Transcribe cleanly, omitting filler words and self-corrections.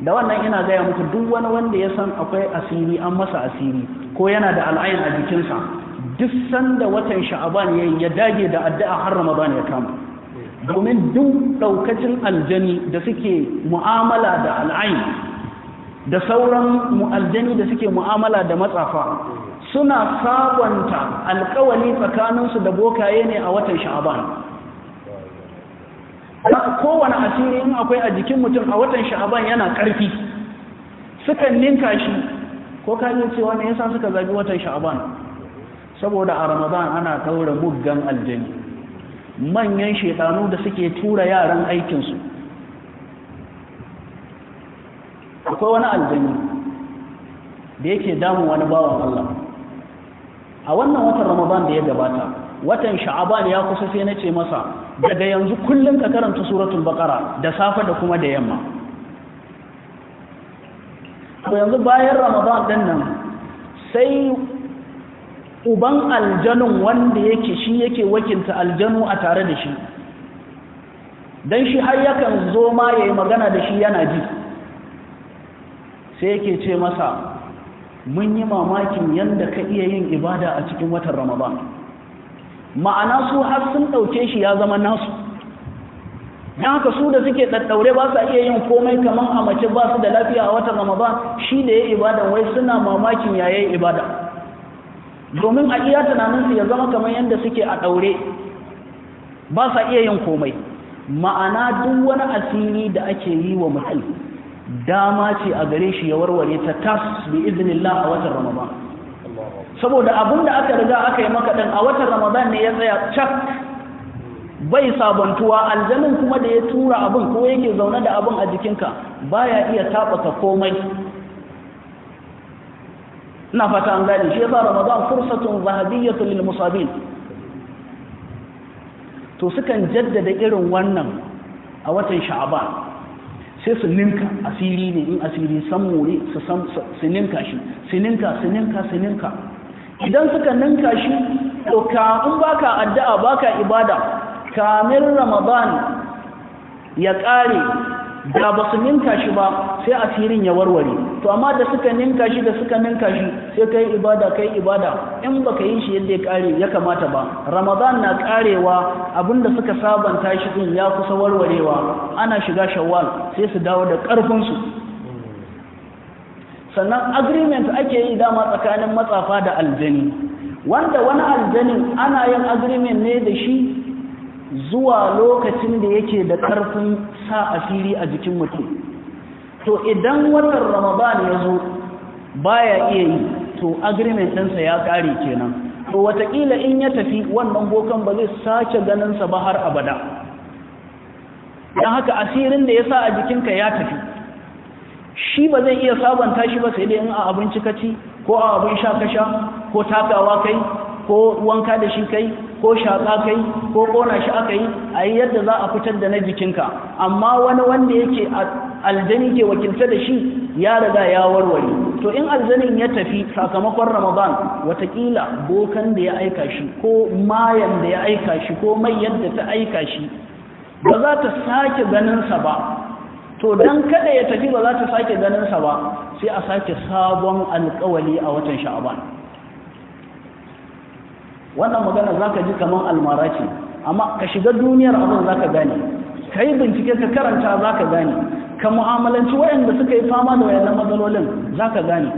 Da wannan ina gaya muku, duk wani wanda ya san akwai asiri, an masa asiri ko yana da al'ain a jikinsa, duk sanda watan Sha'aban yayi, ya dage da addu'a har Ramadan ya kama. Domin duk daukacin aljani da suke mu'amala da al'ain da sauran aljani da suke mu'amala da matsafa, suna sabonta alkawali tsakaninsu da bokaye ne a watan Sha'aban. Kowane asiri in akwai a jikin mutum a watan Sha'aban yana ƙarfi, sukan ninka shi. Ko ka iya cewa me yasa suka zabi watan Sha'aban? Saboda a Ramadan ana ɗaura muggan aljani, manyan shedanu da suke tura yaran aikinsu. Akwai wani aljani da yake damun wani bawan Allah a wannan watan Ramadan da ya gabata, watan Sha'aban ya kusa, sai na ce masa daga yanzu kullum ka karanta Suratul Baqara da safe da kuma da yamma. To yanzu bayan Ramadan din nan, sai uban aljanun wanda yake shi yake wakilta aljanu a tare da shi, dan shi har yakan zo ma yayi magana da shi yana ji, sai yake ce masa, mun yi mamakin yanda ka iya yin ibada a cikin watan Ramadan. Ma'ana su har sun ɗauke shi ya zama nasu. Don haka su da suke ɗaɗɗaure ba sa iya yin komai, kamar a mace ba su da lafiya a watan Ramadan, shi da ya ibada wai suna mamakin yayin ibada. Domin a iya tunaninsu ya zama kamar yadda suke a ɗaure ba sa iya yin komai. Ma'ana duk wani asiri da ake yi wa mutum, dama ce a gare shi ya warware ta tas bi iznillah a watan Ramadan. Saboda abin da aka riga aka yi maka ɗin a watan Ramadan ne ya tsaya cak, bai sabantuwa. Aljanin kuma da ya tura abin ko yake zaune da abin a jikinka baya iya taɓaka komai. Ina fata an gane. Shi yasa Ramadan fursatun zahabiyyatun lil musabin. To sukan jaddada irin wannan a watan Sha'aban, sai su ninka asiri ne, in asiri sammu ne su ninka shi, su ninka, su ninka, su ninka. Idan suka ninka shi, to ka in baka addu'a, baka ibada, kamin Ramadan ya ƙare, da ba su ninka shi ba, sai asirin ya warware. To amma da suka ninka shi, da suka ninka shi, sai kai ibada, kai ibada, in baka yi shi yadda ya ƙare ya kamata ba, Ramadan na ƙarewa, abinda suka sabanta shi din ya kusa warwarewa, ana shiga Shawwal sai su dawo da ƙarfin su. Sannan agreement ake yi dama tsakanin matsafa da aljani, wanda wani aljanin ana yin agreement ne da shi zuwa lokacin da yake da ƙarfin sa asiri a jikin mutum. To idan watan Ramadan ya zo baya iya yi, to agreement ɗinsa ya ƙare kenan. To watakila in ya tafi, wannan bokan ba zai sake ganinsa ba har abada. Don haka asirin da ya sa a jikinka ya tafi, shi ba zai iya sabanta shi ba, sai dai in a abinci ka ci, ko a abin sha ka sha, ko takawa kai, ko wanka da shi kai, ko shaƙa kai, ko ƙona shi aka yi, a yi yadda za a fitar da na jikinka. Amma wani wanda yake aljani ke wakilta da shi ya riga ya warware. To in aljanin ya tafi sakamakon Ramadan, watakila bokan da ya aika shi, ko mayan da ya aika shi, ko mai yadda ta aika shi, ba za ta sake ganinsa ba. To don kada ya tafi ba za ta sake ganinsa ba, sai a sake sabon alkawali a watan Sha'aban. Wannan magana za ka ji kamar almara ce, amma ka shiga duniyar abin za ka gane, ka yi bincike, ka karanta, za ka gane, ka mu'amalanci waɗanda suka yi fama da wayannan matsalolin za ka gane.